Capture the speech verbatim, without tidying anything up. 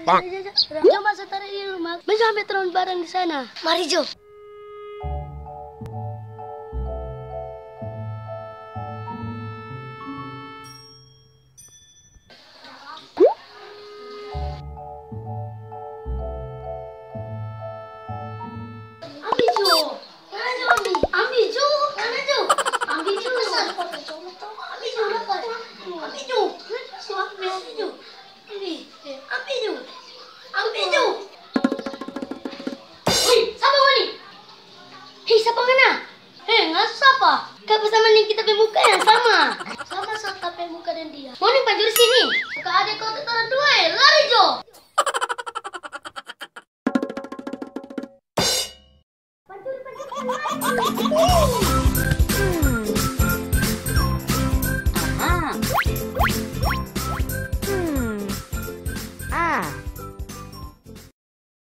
Jo, masa tara di rumah. Masa ambe torang bareng di sana. Mari jo. Ambi jo. Mana jo ambi? Ambi jo. Mana jo? Ambi jo. Ambi jo. Ambi jo. Ambi jo. Ambi jo. Ambi. Ambi jo. Ambi jo. Hei, sapa ngoni? Hei, sapa ngana? Hei, ngana sapa? Kapa sama deng kita pe muka yang sama? Sama so ta pe muka deng dia. Ngoni panjuri sini. Ka ade kau tu torang dua, eh, lari jo.